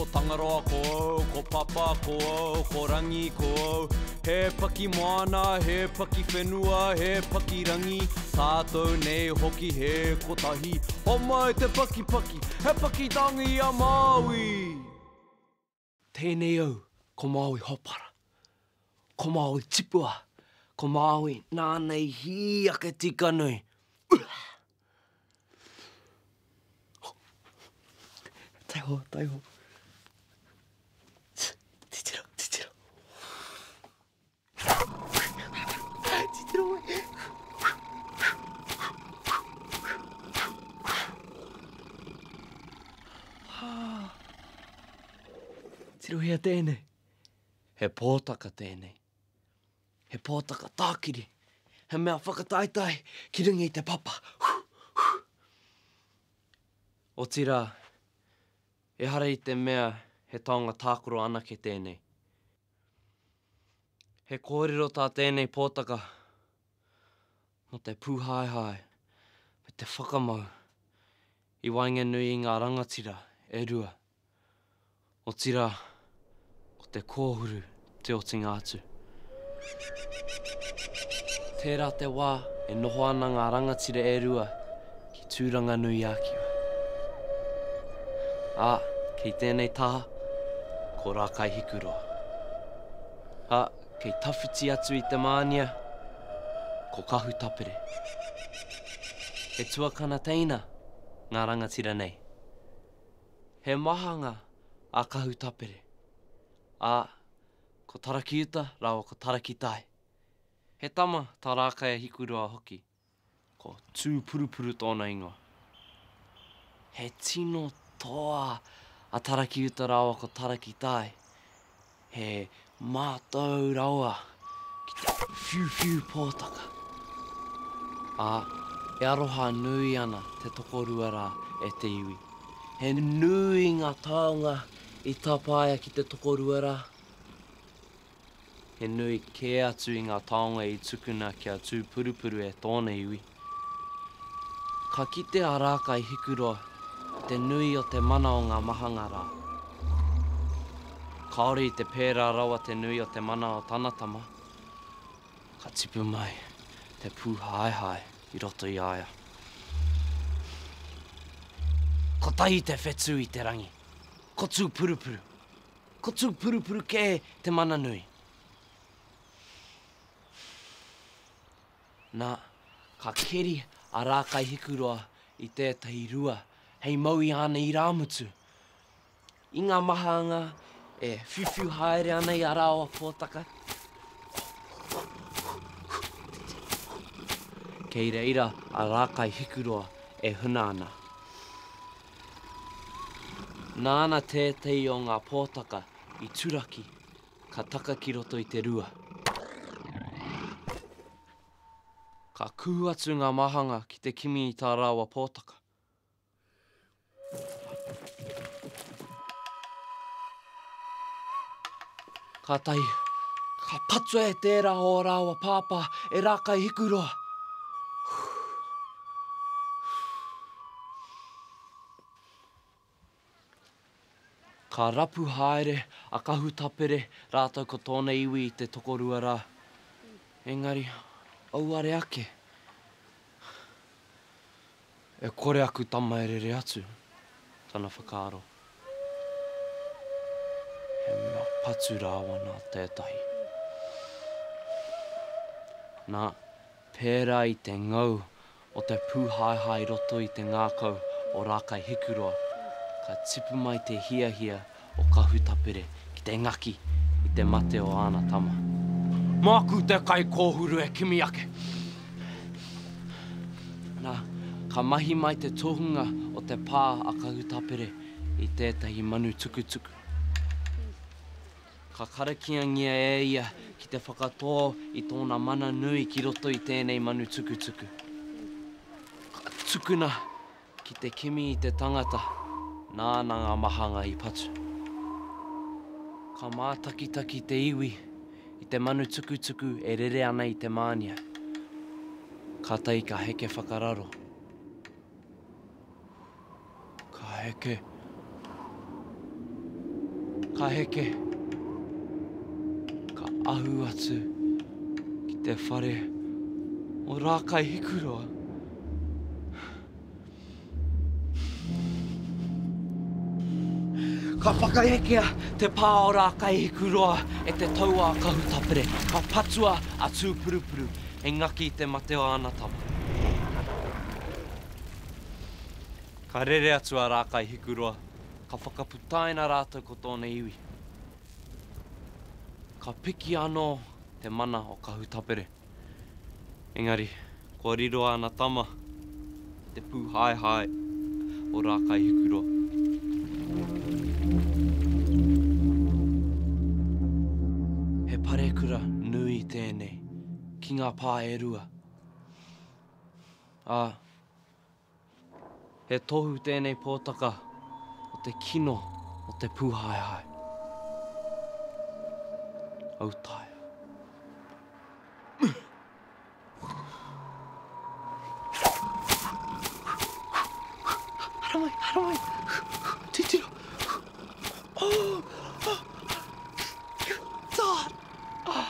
Ko Tangaroa ko au, ko Papa ko au, ko Rangi ko au. He paki moana, he paki whenua, he paki rangi, tātou nei hoki he kotahi. Homai te pakipaki, he paki tangi a Māui! Tēnei au, ko Māui Hopara. Ko Māui Tipua. Ko Māui nāna i hī ake tika nui. Taiho, taiho. Titiro, titiro. Titiro mai. Tirohia tēnei. He pōtaka tēnei. He pōtaka tākiri. He mea whakataetae ki runga i te papa. Otirā, ehara i te mea he taonga tākaro anake tēnei. He kōrero tā tēnei pōtaka mō te pūhaehae me te whakamau i waenganui i ngā rangatira e rua. Otirā, ko te kōhuru te otinga atu. Tērā te wā e noho ana ngā rangatira e rua ki Tūranganui-a-Kiwa. Ā, kei tēnei taha, ko Rākaihikuroa. Ā, kei tawhiti atu i te mānia, ko Kahutapere. He tuakana teina ngā rangatira nei. He mahanga a Kahutapere, ā, ko Tarakiuta rāua ko Tarakitai. He tama tā Rākaiahikuroa hoki, ko Tūpurupuru tōna ingoa. He tino toa a Tarakiuta rāua ko Tarakitai. He mātau rawa ki te whiuwhiu pōtaka, ā, e aroha nui ana te tokorua rā e te iwi. He nui ngā taonga i tapaea ki te tokorua rā. He nui kē atu i ngā taonga i tukuna kia tūpurupuru e tōna iwi. Ka kite a Rākai Hikuroa i te nui o te mana o ngā mahanga rā. Kāore i te pērā rawa te nui o te mana o tana tama. Ka tipu mai te pūhaehae i roto i a ia. Kotahi te whetū i te rangi, ko Tūpurupuru. Ko Tūpurupuru kē te mana nui. Nā, ka keri a Rākaihikuroa i tētahi rua hei mau i āna irāmutu. I ngā mahanga e whiuwhiu haere ana i a rāua pōtaka, kei reira a Rākaihikuroa e huna ana. Nāna tētahi o ngā pōtaka i turaki Ka taka ki roto i te rua. Ka kuhu atu ngā mahanga ki te kimi i tā rāua pōtaka. Kātahi, ka patua e tērā o ō rāua pāpā, e Rākaihikuroa. Ka rapu haere a Kahutapere rātou ko tōna iwi i te tokorua rā. Engari, auare ake. E kore aku tama e rere atu, tana whakaaro. He mea patu rāua nā tētahi. Nā, Pērā i te ngau o te pūhaehae i roto i te ngākau o Rākaihikuroa, ka tipu mai te hiahia o Kahutapere ki te ngaki i te mate o āna tama. Māku te kaikōhuru e kimi ake! Nā, ka mahi mai te tohunga o te pā a Kahutapere i tētahi manu tukutuku. Ka karakiangia e ia ki te whakatō i tōna mana nui ki roto i tēnei manu tukutuku. Ka tukuna ki te kimi i te tangata nāna ngā mahanga i patu. Ka mātakitaki te iwi i te manu tukutuku e rere ana i te mānia. Kātahi ka heke whakararo. Ka heke. Ka heke, ka ahu atu ki te whare o Rākaihikuroa. Ka whakaekea te pā o Rākaihikuroa e te tauā Kahutapere, ka patua a Tūpurupuru e ngaki i te mate o āna tama. Ka rere atu a Rākaihikuroa, ka whakaputaina rātou ko tōna iwi. Ka piki anō te mana o Kahutapere. Engari, kua riro āna tama i te pūhaehae o Rākaihikuroa. He parekura nui tēnei ki ngā pā e rua. Ā, he tohu tēnei pōtaka o te kino o te pūhaehae. Autaia. Haramai, haramai. Titiro. Oh, oh. Tā. Ah.